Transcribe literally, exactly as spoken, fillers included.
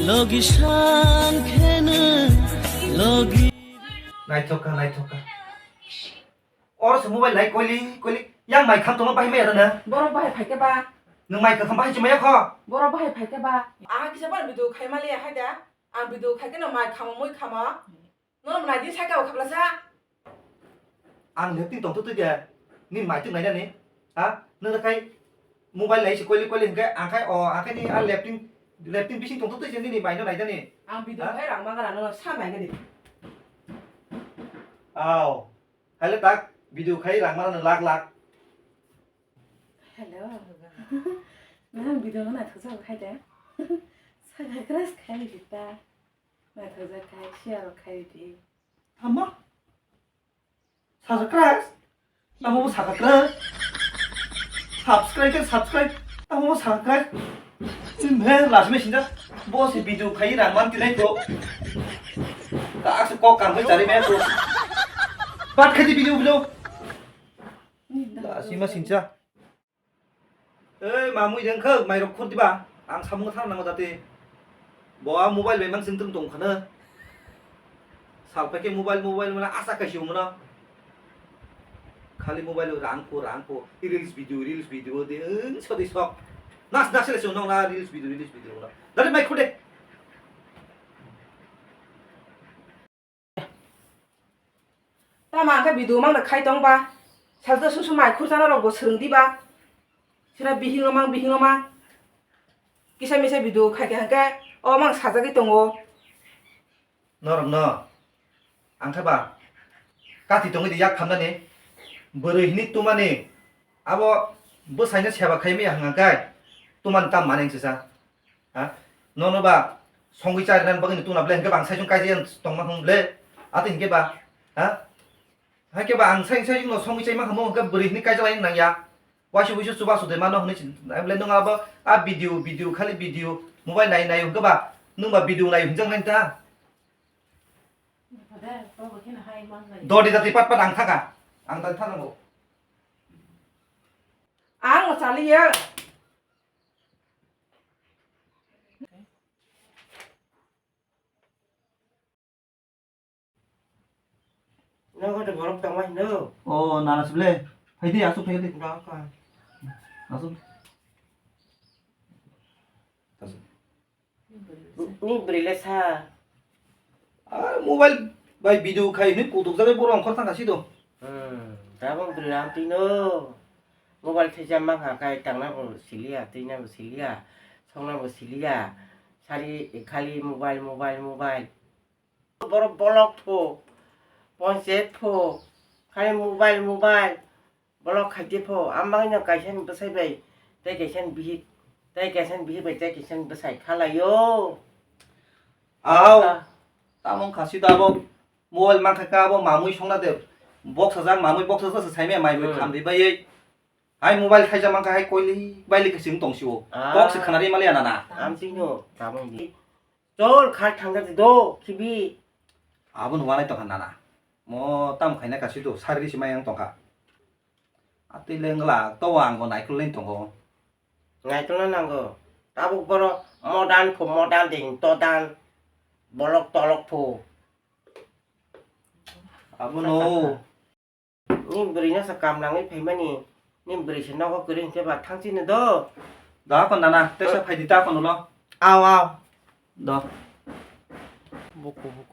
Logi san kheno, logi. Naithok kha, naithok kha. Oro se mobile nai koili koili. Yang mai kham tongma bahai maya dana. Borok bahai phaikhe ba. Nwng mai kham bahai chumaya kho. Borok bahai phaikhe ba. Aha kisa bar video khaimali hai da. Ang video khaikhe no mai khamo mui khamo. No nai di saka o khaplasa. Ang lepting tongtwtwi de. Ni mai twi nainani. Ha? Nwng da khai mobile nai se koili koili hwnkhe ang khai o ang khai ni a lepting lepting bising tongtwtwi se nini mai no nainani. Ang video khai rang mangala no sa nainani. Aw. Haile tak video khai rang mangala no lak lak. Hello. Nang video no naithok jak khai de. Saka crush khai di ta. Naithok jak khai share khai di. Amma? Saka crush? Tamo bo saka crush? Subscribe khe subscribe. Tamo bo saka crush? Chim he last messenger. Bo se video khai rang man tilai to. Tak se kok kam khai chari me to. Bat khai di video video. Last messenger. Ei, mamui de wngkha, mairok khur diba? Ang samung thang nango jati. Bo a mobile bai mang sing tung tong khana. Sal paikhe mobile, mobile mana asa kaisi umano. Khali mobile o rang po, rang po. Reels video, reels video de wng sodi sok. Nas, nas le sung nong na reels video, reels video na. Dali mai khude. Tama ang khe video mangna khai tong ba. Salsa susu mai khurjana rok bo swrwng di ba. Sira bihing no mang, bihing no mang. Kisa misa video khai khe hwnkhe o mang sajagwi tongo. Norok no ang khe ba kati tongwi di yak khamnani. Bwrwi hini tumani abo bwsaino seba khai maya hwnkhe tumani tam mani wngsa. Ha? Nono ba songwi charinani bagwi tuna ble hwnkhe ba ang saichung kaijak tongma hwn ble. Ati hwnkhe ba, ha? Hwnkhe ba ang sai sai no songwi chaima hamo hwnkhe bwrwi hwnwi kaijak lai nang ya. Waisa waisa chubachu de mano hwnwi si, ble nwng abo a video, video, khali video, mobile nai nai hwnkhe ba nwng ba video nai hwnjak nai ta. Dodi jati pat pat ang thaka. Ang tani thanango. Ang chaliya. Nogo de borok tongma hino. O, nana sible. Phaidi, asuk phaidi. Ba ka. Asuk. Asuk. Ni bwrwi le sa. Ah, mobile bai video khai hwnwi kutuk jagwi borok ongkhor thangkha sido. Hmm, tabuk bwrwi ang twino mobile thaisa mankha kai tangna bo siliya, twina bo siliya, songna bo siliya, sari khali mobile, mobile, mobile. Borok bolok pho, ponchayat pho, khali mobile, mobile. Bolok khaidi pho, amangno kaisa ni bwsai bai, tei kaisa ni bihik, tei kaisa ni bihik bai, tei kaisa ni bwsai khalaio. Aw, ah. Tamo wngkha sida abo mobile mankha ka abo mamui songna de. Box sajak mamui box sajak se saimaya mai bai hmm. Khamri bai. Hai mobile khaija mankha hai koili baili khe sing tong sio. Ah. Box se khanari mali anana. Amtino, tamo di. Chol khar thangja di do, khibi. Abo numa nai tongkha nana. Mo tam khaina kasi do, sariri si mayang tongkha. Atwi lengla, to ang bo naikolni tongo. Naikolna nango. Tabuk boro modern pho, modern ding, to dan. Bolok tolok pho. Abo no. Ni bwrwi no sa kam nangwi phaimani. Ni bwrwi se nogo kwrwi hinkhe ba thang chini do. Da kon nana, tesa phaidi ta kon ulo. Aw, aw. Do. Buku, buku.